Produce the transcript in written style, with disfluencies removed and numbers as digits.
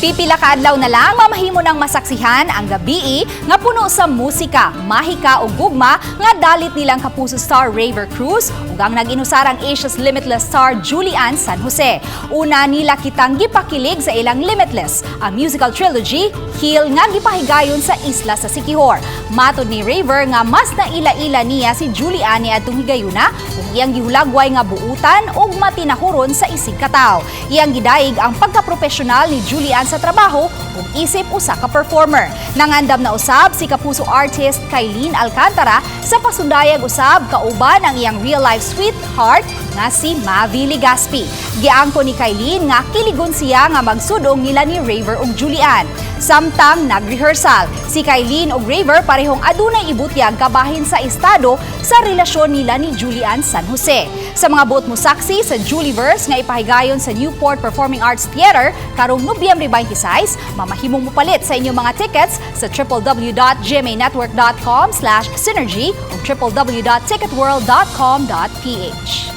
Pipila ka adlaw na lang, mamahimo ng masaksihan ang gabii nga puno sa musika, mahika ug gugma nga dalit nilang Kapuso star Rayver Cruz ug ang nag-inusarang Asia's Limitless star Julie Anne San Jose. Una nila kitang gipakilig sa ilang Limitless, ang musical trilogy Heal nga gipahigayon sa isla sa Siquijor. Matod ni Rayver nga mas naila-ila niya si Julie Anne niadtong higayuna ug iyang gihulagway nga buutan ug matinahuron sa isig kataw. Iyang gidayeg ang pagkapropesyonal ni Julie Anne sa trabaho ug isip usa ka performer. Nangandam na usab si Kapuso artist Kyline Alcantara sa pasundayag usab kauban ang iyang real-life sweetheart nga si Mavy Legaspi. Giangko ni Kyline nga kiligon siya nga magsudong nila ni Rayver ug Julie Anne. Samtang nag-rehearsal, si Kyline ug Rayver parehong adunay ibutyag kabahin sa estado sa relasyon nila ni Julie Anne San Jose. Sa mga buot mo saksi sa Julieverse nga ipahigayon sa Newport Performing Arts Theater karong Nobyembre 26, mamahimong mopalit sa inyong mga tickets sa www.gmanetwork.com/synergy o www.ticketworld.com.ph.